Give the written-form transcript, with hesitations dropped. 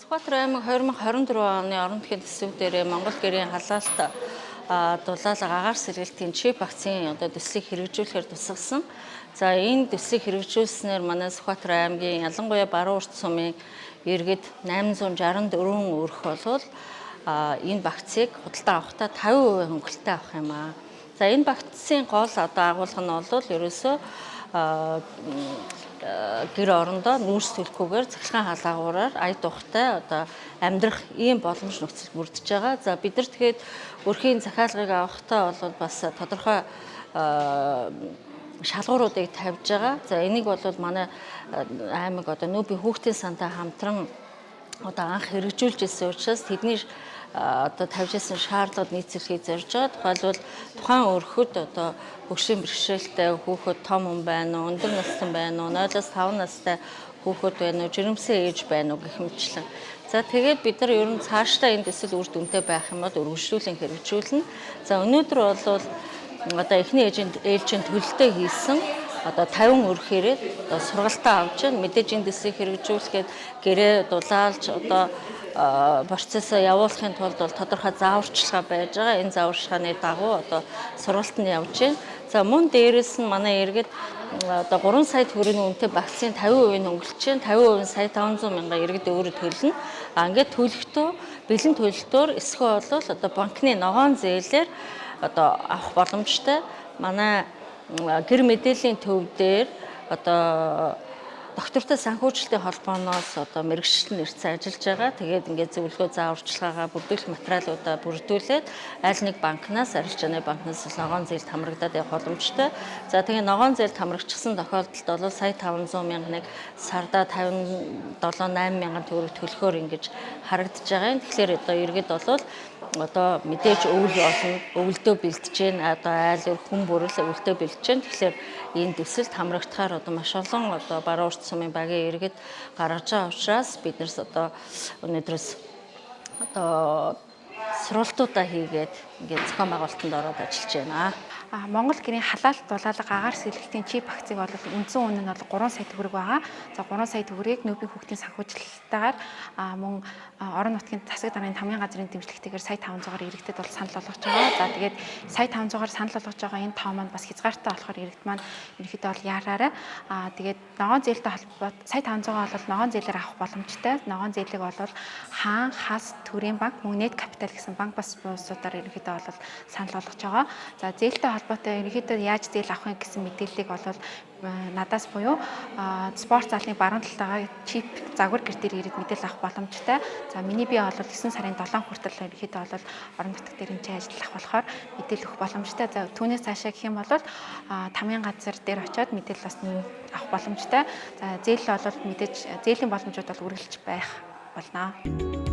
Сүхбаатар аймаг 2024 оны орон нутгийн төсөв дээрээ Монгол гэрийн халаалт дулаалга агаар сэргэлтийн чип акцийн одоо төслийг хэрэгжүүлэхээр тусгасан. За, энэ төслийг хэрэгжүүлснээр манай Сүхбаатар аймгийн, ялангуяа баруун урт сумын иргэд 864 өрх болвол энэ вакцийг худалдаа авахдаа 50% хөнгөлөлттэй авах юм аа. За, энэ вакцины гол одоо агуулга нь бол ерөөсөө гэр орондоо нүүрс төлөхгүйгээр цахилгаан хаалаагаараар ая тухтай одоо амьдрах ийм боломж нөхцөл бүрдэж байгаа. За, бид нар тэгэхээр өрхийн захиалгыг авахдаа бол бас тодорхой шалгууруудыг тавьж байгаа. За, энийг бол манай аймаг одоо нүүбийн хүүхдийн сантай хамтран одоо анх хэрэгжүүлж ирсэн учраас тэдний одоо тавьж ирсэн шаардлагад нийцүүлэхийг зорж байгаа. Тухайлбал, тухайн өрхөд одоо хөгшин бэрхшээлтэй хүүхэд, том хүн байна уу, өндөр настай байна уу, 0-оос 5 настай хүүхэд байна уу, жирэмсэн ээж байна уу гэх мэтчлэн. За, тэгээд бид нар ер нь цаашдаа энэ төсөл үр дүнтэй байх юм бол өргөжлүүлэн хэрэгжүүлнэ. За, өнөөдөр бол одоо эхний ээлжийн төлөлтөө хийсэн одоо 50 өрхөөрөө одоо сургалтаа авч байна. Мэдээж энэ төслийг хэрэгжүүлэхэд гэрээ дулаалж одоо процессоо явуулахын тулд бол тодорхой зааварчилгаа байж байгаа. Энэ зааварчилгааны дагуу одоо сургалт нь явж байна. За, мөн дээрэс нь манай иргэд одоо 3 сая төгрөгийн үнэтэй вакцины 50% нь хөнгөлж чинь 50% нь сая 500 мянга иргэд өөрөө төлнө. А ингээд төлөхдөө бэлэн төлөлтөөр эсвэл бол одоо банкны ногоон зээлээр одоо авах боломжтой. Манай гэр мэдээллийн төв дээр одоо доктортой санхүүжилтийн холбооноос одоо мэргэжил нь ирсэн ажиллаж байгаа. Тэгээд ингээд зөвлөгөө зааварчилгаагаа, бүрдүүлэх материалуудаа бүрдүүлээд аль нэг банкнаас, арилжааны банкнаас ногоон зээлд хамрагдаад явах боломжтой. За, тэгээ ногоон зээлд хамрагдчихсан тохиолдолд бол сая 500 мянга нэг сардаа 57 8 мянган төгрөг төлөхөөр ингэж харагдаж байгаа юм. Тэгэхээр одоо иргэд бол одоо мэдээж өвөл болно, өвөлдөө бэлтэж гэн, одоо айл өр хүн бүрэл өвөлдөө бэлтэж гэн. Тэгэхээр энэ төсөлд хамрагдахаар одоо маш олон одоо баруун урт сумын багийн иргэд гаргаж байгаа учраас бид нар одоо өнөөдрөөс одоо сургалтуудаа хийгээд ингээд зохион байгуулалтанд ороод ажиллаж байна. Монгол гэрийн халаалт дулаалга агаар сэргэлтийн чип акцийг бол үндсэн үнэ нь бол 3 сая төгрөг байгаа. За, 3 сая төгрөгийг нүүбийн хүүхдийн санхүүжилтээр мөн орон нутгийн засаг даргын тамгын газрын дэмжлэгтэйгээр сая 500-аар иргэдэд бол санал болгож байгаа. За, тэгээд сая 500-аар санал болгож байгаа энэ тоо маань бас хязгаартай болохоор иргэд маань ерөнхийдөө бол яараарай. Тэгээд ногоон зээлтэй холбоот сая 500-аа бол ногоон зээлээр авах боломжтой. Ногоон зээлийг бол Хаан Хас төрийн банк, мөн Нет Капитал гэсэн банк бас бусуудаар ерөнхийдөө бол санал болгож байгаа. За, зээлтэй холбоотой ерөнхийдөө яаж зээл авах юм гэсэн мэдээллийг бол надаас буюу спорт залны баруун талтайгаа чип загвар гэр дээр ирээд мэдээлэл авах боломжтой. За, миний бие бол 9 сарын 7 хүртэл ерөнхийдөө бол орон нутаг дээр энэ ажиллах болохоор мэдээлэл өгөх боломжтой. За, түүнээс цаашаа гэх юм бол тамгын газар дээр очиод мэдээлэл бас авах боломжтой. За, зээл бол мэдээж зээлийн боломжууд бол үргэлж байх болно.